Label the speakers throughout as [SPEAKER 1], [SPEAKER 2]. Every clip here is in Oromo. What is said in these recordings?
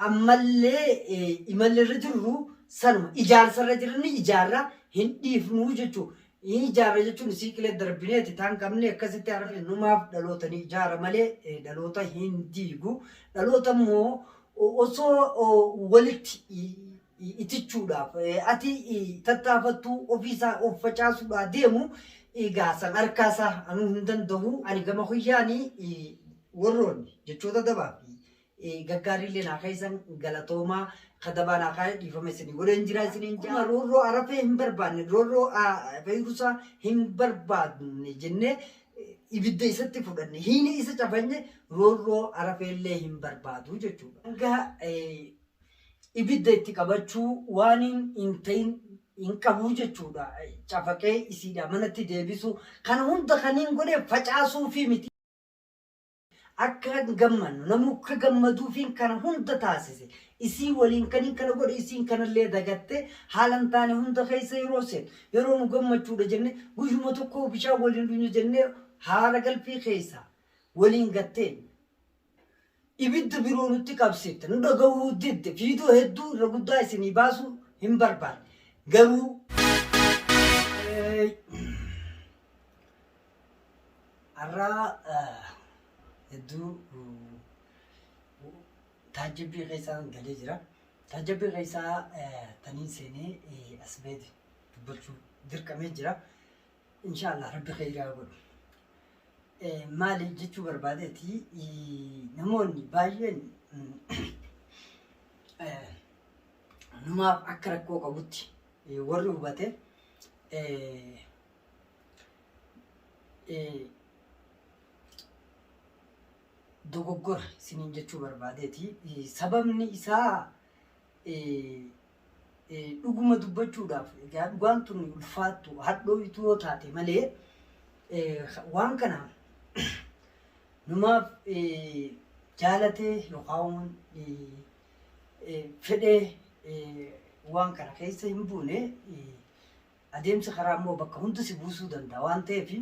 [SPEAKER 1] Ammallee imalli irra jirru sanuma. Ijaarsa irra jirra ni ijaarra hin dhiifnu jechuudha. Ni ijaarra jechuun isii qilee darbineeti taan qabne akkasitti har'a numaaf dhaloota ni ijaara malee dhaloota hin diigu. Dhaloota immoo osoo walitti itichuudhaaf ati tattaafattuu ofiisaa of facaasuudhaa deemu egaa san harkaasaa anuu hin danda'u. Ani gama kiyyaani warroonni jechoota dabaa fi gaggaariillee naa keessan galatoomaa ka dabaa naa kaa'e dhiifama isinii godheen jira isiniin jaa. Roorroo arafee hin barbaanne roorroo fayyisaa hin barbaanne jennee ibidda isatti fudhanne hiini isa cafanye roorroo arafeellee hin barbaadu jechuudha. Hanga ibidda itti qabachuu waan hin ta'in hin qabu jechuudha. Cafaqee isiidha manatti deebisu kana hunda kaniin godhe facaasuufii miti. Akka gammannu namuu akka gammaduufiin kana hunda taasise. Isii waliin kaniin kana godhe isiin kanallee dagatte haala hin taane hunda keessa yeroo seentu yeroo nu gammachuudha jenne guyyuma tokko bishaan waliin dhugnu jennee haara galfii keessa waliin gatteen ibidda biroo nutti qabsiifte nu dhagahuu didde viidiyoo hedduu irra guddaa isinii baasuu hin barbaanne garuu har'aa hedduu taajjabbii keessaan galee jira. Taajjabbii keessaa taniin seenee as beeti dubbachuu dirqamee jira. Inshaallah rabbi kheyrii haa godhu. Maali jechuu barbaadeeti namoonni baay'een numaaf akka rakkoo qabutti warri hubate dogoggora isiniin jechuu barbaadeeti. Sababni isaa dhuguma dubbachuudhaaf egaa dhugaan tun ulfaattu hadhooytuu yoo taate malee waan kana numaaf jaalatee yookaan fedhee waan kana keessa hin buune. Adeemsi karaa immoo bakka hunda si buusuu danda'a waan ta'eef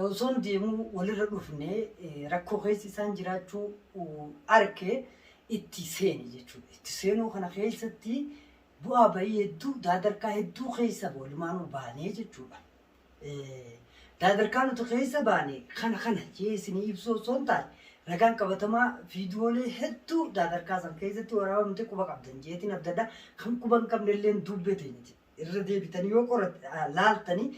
[SPEAKER 1] osoon deemuu walirra dhufne rakkoo keessa isaan jiraachuu arke itti seene jechuudha. Itti seenuu kana keessatti bu'aa bahii hedduu daadarkaa hedduu keessa walumaanuu baanee jechuudha. Daadarkaa nuti keessa baane kana kana jee isinii ibsuu osoo hin taane ragaan qabatamaa viidiyoolee hedduu daadarkaa san keessatti waraabamte quba qabdan jeetiin abdadha. Kan quba hin qabne illee dubbee teenya irra deebitanii yoo qorat laaltanii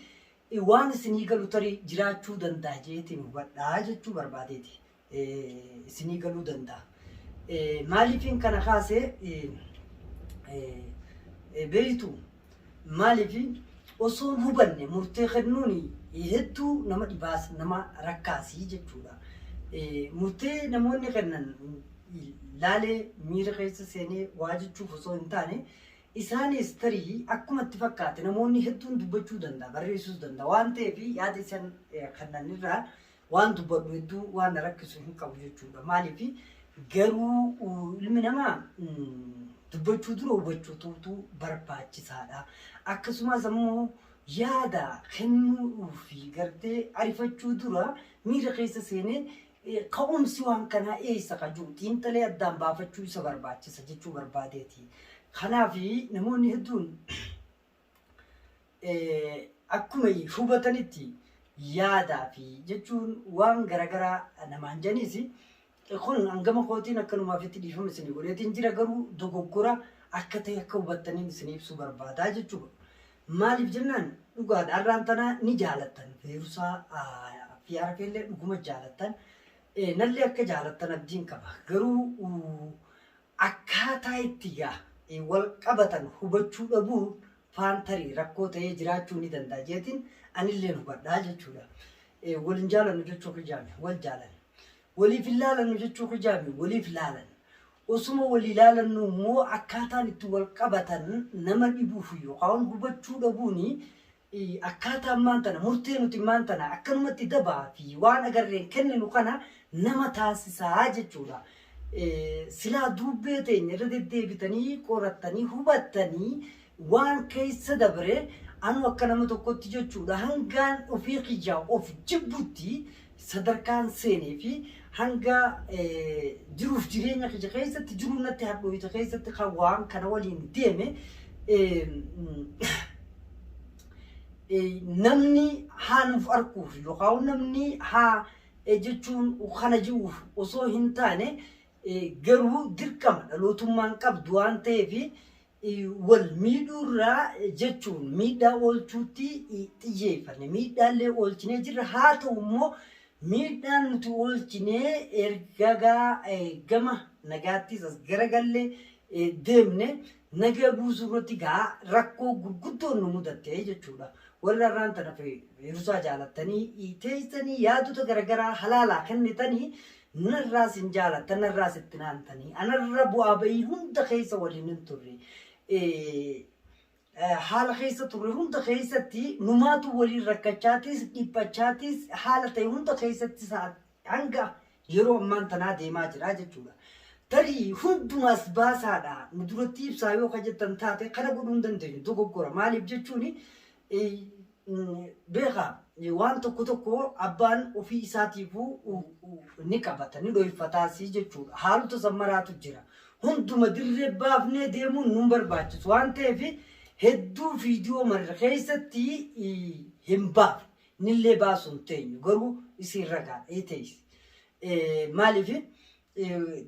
[SPEAKER 1] waan isinii galu tarii jiraachuu danda'a jeetiin hubadhaa jechuu barbaadeeti. Isinii galuu danda'a. Maaliifin kana kaase beektu? Maaliif osoo hin hubanne murtee kennuun hedduu nama dhibaas nama rakkaasii jechuudha. Murtee namoonni kennan laalee miira keessa seenee waa jechuuf osoo hin taane Isaanis tarii akkuma itti fakkaate namoonni hedduun dubbachuu danda'a, barreessuus danda'a waan ta'eef yaada isaan kennan irraa waan dubbadhu hedduu waan na rakkisu hin qabu jechuudha. Maaliif garuu ilmi namaa dubbachuu dura hubachuutu barbaachisaadha. Akkasumas ammoo yaada kennuu fi gartee arifachuu dura miira keessa seenee Ka'umsi waan kanaa eessa ka jiru xiinxalee addaan baafachuu isa barbaachisa jechuu barbaadeeti. Kanaaf namoonni hedduun akkuma hubatanitti yaadaa fi jechuun waan garaagaraa namaan janiis kun hangama kootiin akkanumaaf itti dhiifama isinii godheetiin jira garuu dogoggora akka ta'e akka hubattaniin isinii ibsuu barbaadaa jechuudha. Maaliif jennaan dhugaadha har'aan tana ni jaalattan Feerusaa fi Arafeellee dhuguma jaalattan nallee akka jaalattan abdiin qaba garuu akkaataa itti gaa wal qabatan hubachuu dhabuun faan tarii rakkoo ta'ee jiraachuu ni danda'a jeetiin anilleen hubadhaa jechuudha. Wal hin jaalannu jechuu kiyyaami wal jaalanna. Waliif hin laalannu jechuu kiyyaami waliif laalanna. Osuma walii laalannuu immoo akkaataan itti wal qabatan nama dhibuuf yookaan hubachuu dhabuun akkaataa ammaan tana murtee nuti ammaan tana akkanumatti dabaa fi waan agarreen kenninu kana nama taasisaa jechuudha. Silaa duubbee teenya irra deddeebitanii qorattanii hubattanii waan keessa dabre anu akka nama tokkotti jechuudha hangaan ofii kiyyaa of jibbutti sadarkaan seenee fi Hanga jiruuf jireenya kiyya keessatti jiruu natti hadhooyte keessatti kan waan kana waliin deeme namni haa nuuf arkuuf yookaan namni haa jechuun kana jiruuf osoo hin taane, garuu dirqama dhalootummaan qabdu waan ta'eef wal miidhuurraa jechuun miidhaa oolchuutti xiyyeeffanne, miidhaallee oolchinee jirra. Haa ta'u immoo miidhaan nuti oolchinee erga gama nagaattis as garagallee deemne naga buusuu irratti gaa rakkoo gurguddoon nu mudatte jechuudha. Warra irraan tana Hirusaa jaalattanii teessanii yaadota garaagaraa halaalaa kennitanii, narraas hin jaalattan, narraas itti naantanii, anarra bu'aa bahii hunda keessa waliin hin turre. Haala keessa turre hunda keessatti numaatu waliin rakkachaatis dhiphachaatis haala ta'e hunda keessatti hanga yeroo ammaan tanaa deemaa jira jechuudha. Tarii hundumaas baasaadha nu duratti ibsaa yoo ka jettan taate, kana godhuu hin dandeenyu, dogoggora. Maaliif jechuuni, beekaa, waan tokko tokko abbaan ofii isaatiifuu ni qabata, ni dhoyfataasii jechuudha. Haalota sammaraatu jira. Hunduma dirree baafnee deemuun nun barbaachisu waan ta'eef hedduu viidiyoo marre keessatti hin baafne, nillee baasuu hin teenyu, garuu isiin ragaadha teessi. Maaliif,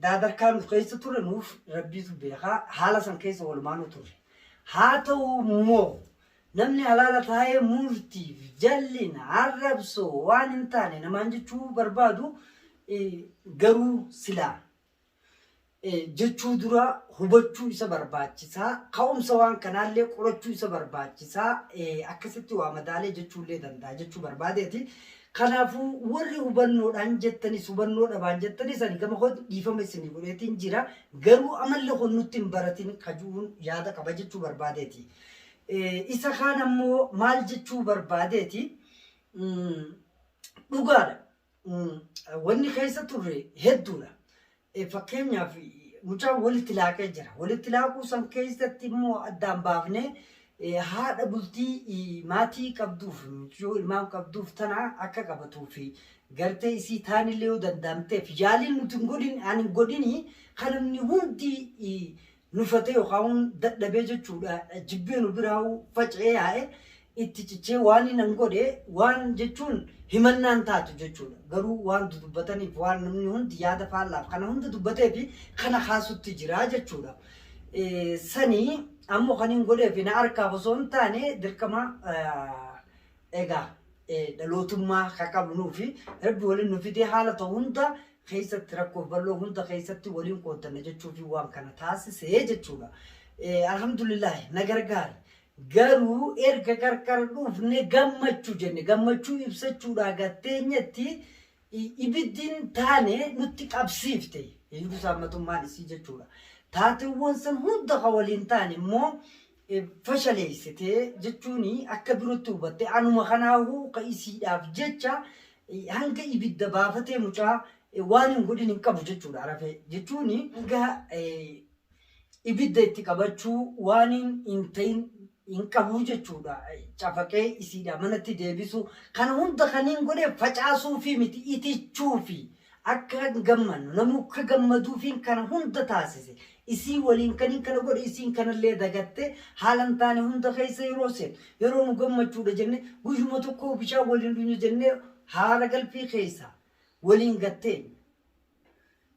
[SPEAKER 1] daadarkaa nu keessa ture nuuf rabbiitu beekaa, haala san keessa walumaanuu turre. Haa ta'u immoo namni halaala taa'ee murtiif jallina arrabsoo waan hin taane namaan jechuu barbaadu, garuu silaa jechuu dura hubachuu isa barbaachisaa, ka'umsa waan kanaallee qorachuu isa barbaachisaa, akkasitti waa madaalee jechuullee danda'a jechuu barbaadeeti. Kanaafuu warri hubannoodhaan jettanis hubannoo dhabaan jettanis ani gama kootti dhiifama isinii godheetiin jira. Garuu amalli kun nutti hin baratin kajuun yaada qaba jechuu barbaadeeti. Isa kaan ammoo maal jechuu barbaadeeti? Dhugaadha. Wanni keessa turre hedduudha. Fakkeenyaaf mucaan walitti laaqee jira. Walitti laaquu san keessatti immoo addaan baafnee haadha bultii maatii qabduuf, mucayyoo ilmaan qabduuf tana akka qabatuu fi gartee isii taanillee yoo danda'amteef yaaliin nuti hin godhin, ani hin godhini, kan namni hundi nufatee yookaan dadhabee jechuudha, jibbee nu biraa faca'ee yaa'e itti cichee waan hin godhe waan jechuun himannaan taatu jechuudha. Garuu waan dubbataniif, waan namni hundi yaada faallaaf kana hunda dubbatee fi kana kaasutti jira jechuudha. Sanii ammoo kan hin godheef na harkaaf osoo hin taane dirqama egaa dhalootummaa kan qabnuu fi rabbi waliin nu fidee haala ta'u hunda keessatti, rakkoof bal'oo hunda keessatti waliin qooddanna jechuu fi waan kana taasisee jechuudha. Alhamdulillah, na gargaare. Garuu erga qarqara dhufne gammachuu jenne gammachuu ibsachuudhaa gatteenyetti ibiddiin taane nutti qabsiifte hiikuu saammatummaan isii jechuudha. Taateewwan san hunda kan waliin taane immoo fashaleessitee jechuun akka birootti hubatte, anuma kanaafuu ka isiidhaaf jecha hanga ibidda baafatee mucaa waan hin godhin hin qabu jechuudha. Arafee jechuun hanga ibidda itti qabachuu waan hin ta'in hin qabu jechuudha. Cafaqee isiidha manatti deebisu kana hunda kan hin godhe facaasuu fi miti, itichuu fi akka gammannu namuu akka gammaduufiin kana hunda taasise. Isii waliin kaniin kana godhe, isiin kanallee dagatte haala hin taane hunda keessa yeroo seentu, yeroo nu gammachuudha jenne, guyyuma tokko bishaan waliin dhunyu jennee haara galfii keessa waliin gatteen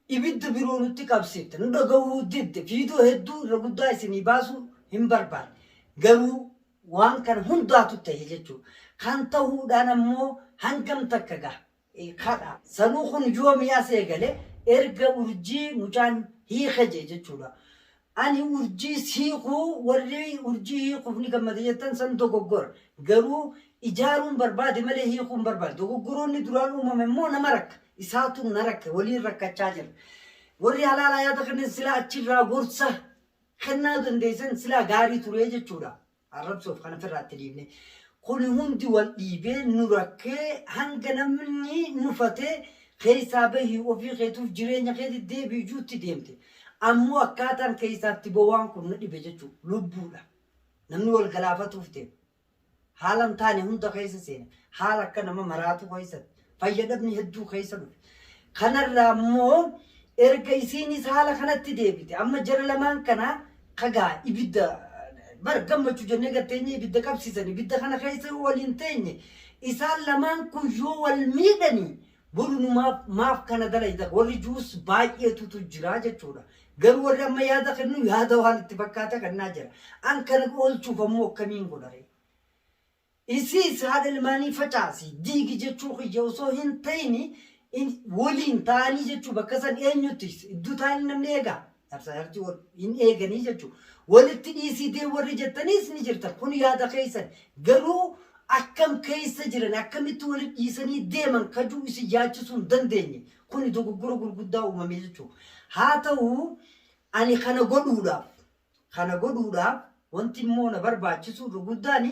[SPEAKER 1] ibidda biroo nutti qabsiifte, nu dhagahuu didde. Viidiyoo hedduu irra guddaa isinii baasuu hin barbaanne, garuu waan kana hundaatu ta'e jechuudha. Kan ta'uudhaan ammoo hangam takka gaha kadha. Sanuu kun yoomii as eegale? Erga urjii mucaan hiike jee jechuudha. Ani urjii hiikuu, warri urjii hiikuuf ni gammada jettan san dogoggora. Garuu ijaaruun barbaade malee hiikuun barbaade. Dogoggoroonni duraan uumame immoo nama rakka. Isaatu na rakke, waliin rakkachaa jira. Warri halaalaa yaada kennan silaa achirraa gorsa kennaa dandeessan silaa gaarii ture jechuudha. Arrabsuuf kan ofirraatti dhiibne. Kuni hundi wal dhiibee nu rakkee hanga namni nufatee keessaa bahii ofii keetuuf jireenya keetti deebi'u juutti deemte. Ammoo akkaataan keessaatti bowaan kun nu dhibe jechuudha. Lubbuudha. Namni wal galaafatuuf deema. Haala hin taane hunda keessa seena. Haala akka nama maraatu keessatti. Fayyadamni hedduu keessa dhufe. Kanarraa immoo erga isiinis haala kanatti deebite amma jara lamaan kana kagaa ibidda bar gammachuu jennee gatteenye ibidda qabsiisan ibidda kana keessa waliin teenye isaan lamaan kun yoo wal miidhanii boru nu maaf maaf kana dalayda warri juus baay'eetutu jira jechuudha. Garuu warri amma yaada kennu yaada waan itti fakkaate kennaa jira. An kana oolchuuf ammoo akkamiin godhare? Isiis haadha ilmaanii facaasi diigi jechuu kiyya osoo hin ta'ini waliin ta'anii jechuu bakka san eenyutti iddoo ta'anii namni eegaa. Jaarsaa jaartii wal hin eeganii jechuu. Walitti dhiisii deem warri jettaniis ni jirtan. Kun yaada keessan. Garuu akkam keessa jiran akkamitti walitti dhiisanii deeman kajuu isin yaachisuu hin dandeenye. Kuni dogoggora gurguddaa uumame jechuu. Haa ta'u ani kana godhuudhaaf wanti immoo na barbaachisu irra guddaan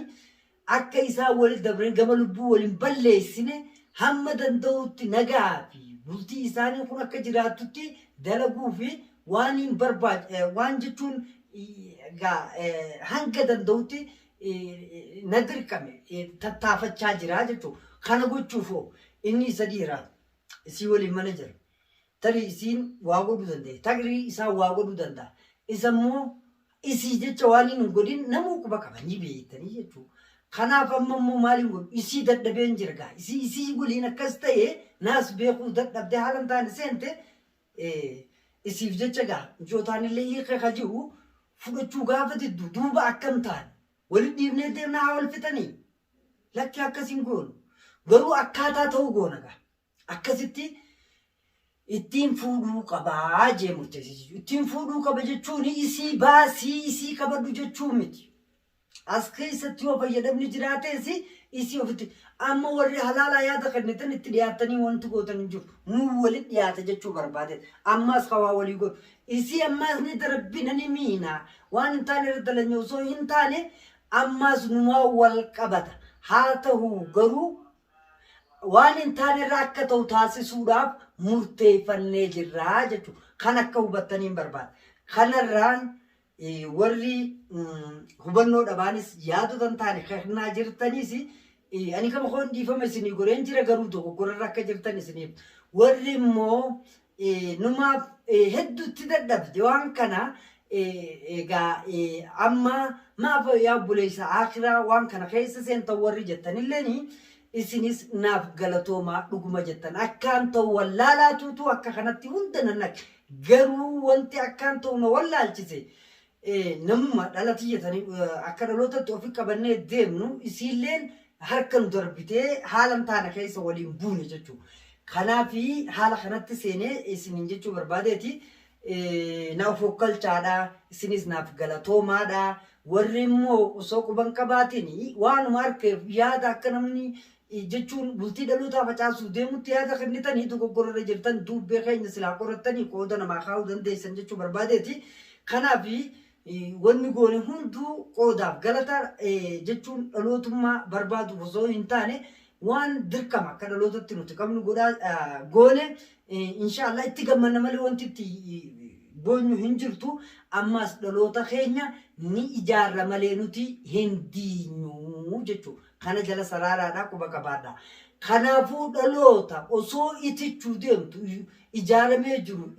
[SPEAKER 1] akka isaan walitti dabranii gama lubbuu waliin balleessine hamma danda'utti nagaa fi bultii isaanii kun akka jiraattutti dalaguu fi waan hin barbaach waan jechuun hanga danda'utti na dirqame tattaafachaa jira jechuudha. Kana gochuuf inni isa dhiira isii waliin mana jira. Tarii isiin waa godhuu dandeenya. Tarii isaan waa godhuu danda'a. Isa immoo isii jecha waan hin godhin namuu quba qabanii beektanii jechuudha. Kanaaf amma immoo maaliin godhu isii dadhabeen jira gaa. Isii waliin akkas ta'e naas beekuu dadhabdee haala hin taane seente isiif jecha gaa mijootaan illee hiika ka jiru fudhachuu gaafa diddu duuba akkam ta'an walitti dhiibnee deemnaa haa wal fixanii lakki akkasiin goonu garuu akkaataa ta'uu goona gaa akkasitti ittiin fuudhuu qabaa jee murteesse jechuudha. Ittiin fuudhuu qaba jechuun isii baasii isii qabadhu jechuu miti. As keessatti yoo fayyadamni jiraates isii ofitti amma warri halaalaa yaada kennitan itti dhiyaattanii wanti gootan hin jiru. Nuu walitti dhiyaata jechuu barbaade. Ammas hawaa walii godhu. Isii ammaas ni darbina ni miina. Waan hin taane irra dalanya osoo hin taane ammaas numaa wal qabata. Haa ta'u garuu waan hin taane irra akka ta'u taasisuudhaaf murteeffannee jirra jechuudha. Kan akka hubattanii hin barbaada. Kanarraan warri hubannoo dhabaanis yaadota hin taane kennaa jirtanis ani kama koon dhiifama isinii godheen jira garuu dogoggorarra akka jirtan isiniif. Warri immoo numaaf hedduutti dadhabde waan kana egaa amma maaf yaa obboleessa akiraa waan kana keessa seentan warri jettanilleen isinis naaf galatoomaa dhuguma jettan akkaan ta'u wallaalaatuutu akka kanatti hunda nan dhaqe garuu wanti akkaan ta'u na wallaalchise namuma dhala tiyyatanii akka dhalootatti ofi qabannee deemnu isiilleen harka nu darbitee haala hin taane keessa waliin buune jechuudha. Kanaafi haala kanatti seenee isiniin jechuu barbaadeeti. Na of okkalchaadha isinis naaf galatoomaadha. Warri immoo osoo quban qabaatiin waanuma harkeef yaada akka namni jechuun bultii dhalootaa facaasuuf deemutti yaada kennitanii dogoggorarra jirtan duubbee keenya silaa qorattanii qooda namaa kaa'uu dandeessan jechuu barbaadeeti. Kanaaf wanni goone hunduu qoodaaf galata jechuun dhalootummaa barbaaduuf osoo hin taane waan dirqama akka dhalootatti nuti qabnu godhaa goone inshaallah itti gammanna malee wanti itti boonyu hin jirtu. Ammas dhaloota keenya ni ijaarra malee nuti hin diinyu jechuudha. Kana jala saraaraadhaa quba qabaadha. Kanaafuu dhaloota osoo itichuu deemtu ijaaramee jiru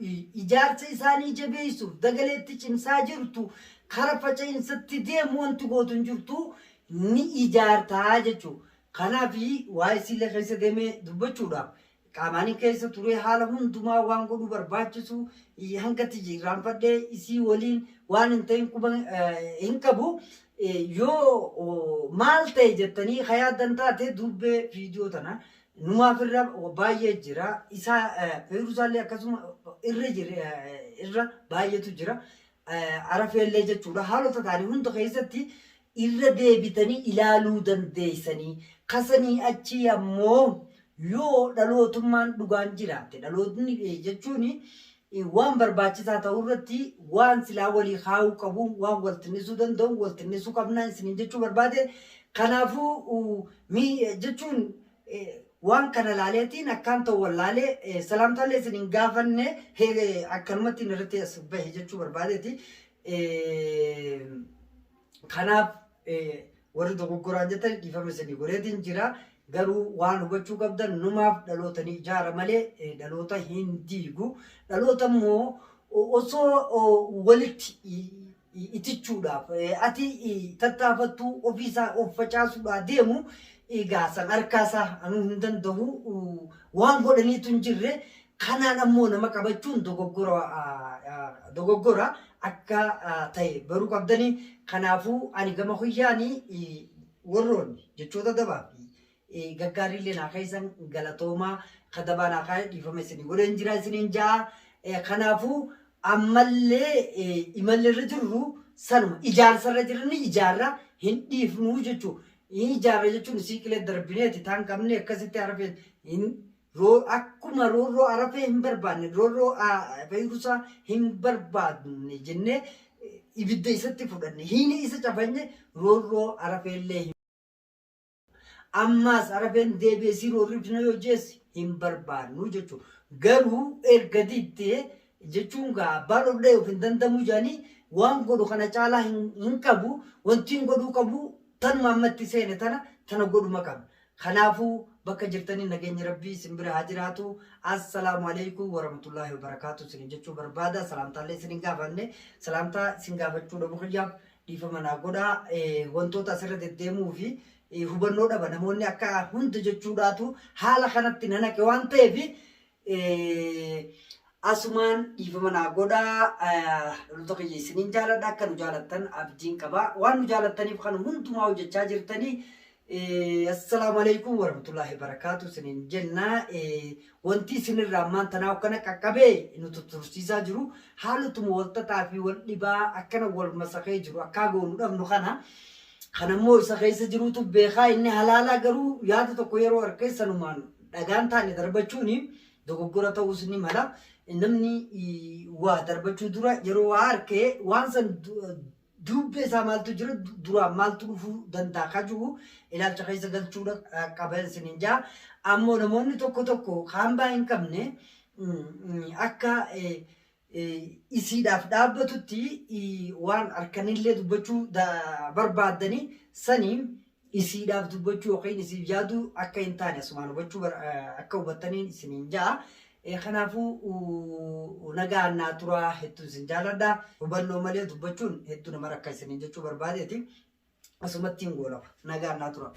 [SPEAKER 1] ijaarsa isaanii jabeessuuf dagaleetti cimsaa jirtu kara faca'insatti deemu wanti gootu hin jirtu ni ijaartaa jechuudha. Kanaaf waa'ee siillee keessa deemee dubbachuudhaaf qaamaanii keessa turee haala hundumaa waan godhuu barbaachisu hangatti irraanfadhee isii waliin waan hin ta'in quba hin qabu. Yoo maal ta'e jettanii yaaddan taate dubbee viidiyoo tana numaaf irra baay'ee jira. Isaa feerusaallee akkasuma irra jira irra baay'eetu jira. Arafeellee jechuudha. Haalota ta'anii hunda keessatti irra deebitanii ilaaluu dandeessanii kasanii achi ammoo yoo dhalootummaan dhugaan jiraatte dhalootni jechuun waan barbaachisaa ta'u irratti waan silaa walii kaa'uu qabu waan wal tinnisuu danda'u wal tinnisuu qabna isiniin jechuu barbaade. Kanaafuu jechuun waan kana laaleetiin akkaan ta'u wallaalee salaamtaallee isiniin gaafanne akkanumatti irratti as bahe jechuu barbaadeeti. Kanaaf warri dogoggoraan jettan dhiifama isinii godheetiin jira. Garuu waan hubachuu qabdan numaaf dhaloota ni ijaara malee dhaloota hin diigu. Dhaloota immoo osoo walitti itichuudhaaf ati tattaafattuu ofiisaa of facaasuudhaa deemu egaa san harkaasaa anuu hin danda'u waan godhaniitu hin jirre kanaan ammoo nama qabachuun dogoggora dogoggora akka ta'e baruu qabdanii kanaafuu ani gama kiyyaanii warroonni jechoota dabaa fi gaggaariillee naa keessan galatoomaa ka dabaa naa kaa'e dhiifama isinii godheen jira isiniin ja'a kanaafuu ammallee imalli irra jirru sanuma ijaarsa irra jirra ni ijaarra hin dhiifnu jechuudha. Ni ijaarra jechuun isii qilee darbineeti taan qabne akkasitti arafee hin akkuma roorroo arafee hin barbaanne roorroo feeyrusaa hin barbaanne jennee ibidda isatti fudhanne hiini isa cafanye roorroo arafeellee hin Ammaas arafeen deebi'ee si roorrifna yoo jees hin barbaannu jechuudha. Garuu erga diddee jechuun gaa abbaan of dha'e of hin dandamuu jedhanii waan godhu kana caalaa hin qabu. Wanti hin godhuu qabu tanuma amma itti seene tana tana godhuma qaba. Kanaafuu bakka jirtanii nageenyi rabbii isin bira haa jiraatu. Assalaamu alaikum warahmatullaahi wabarakaatu isin jechuu barbaada. Salaamtaallee isin hin gaafanne. Salaamtaa isin gaafachuu dhabu kiyyaaf dhiifama naa godhaa wantoota asirra deddeemuu fi hubannoo dhaba namoonni akka hunda jechuudhaatu haala kanatti na naqe waan ta'eef asumaan dhiifama naa godhaa dhaloota kiyya isiniin jaaladha akka nu jaalattan abdiin qaba waan nu jaalattaniif kan hundumaa hojjechaa jirtanii Assalaamu alaikum warahmatullahi wabarakatuh isiniin jenna. Wanti isinirraa ammaan tanaa akkana qaqqabee nu tuttursiisaa jiru haalotuma wal xaxaa fi wal dhibaa akkana wal masakee jiru akkaa goonu dhabnu kana. Kanammoo isa keessa jirutu beekaa inni halaalaa garuu yaada tokko yeroo harkee sanumaan dhagaan taane darbachuuni dogoggora ta'uus ni mala. Namni waa darbachuu dura yeroo waa harkee waan san Duubbee isaa maaltu jira duraan maaltu dhufuu danda'a ka jiru ilaalcha keessa galchuudha qaba isiniin jaa. Ammoo namoonni tokko tokko kaambaa hin qabne akka isiidhaaf dhaabbatutti waan harkanillee dubbachuu barbaaddanii sanii isiidhaaf dubbachuu yookiin isiif yaaduu akka hin taane asumaan hubachuu akka hubattaniin isiniin ja'a. Kanaafuu nagaan naa turaa hedduun isin jaaladha. Hubannoo malee dubbachuun hedduu nama rakka isiniin jechuu barbaadeeti. Asumatti hin goolaba. Nagaan naa tura.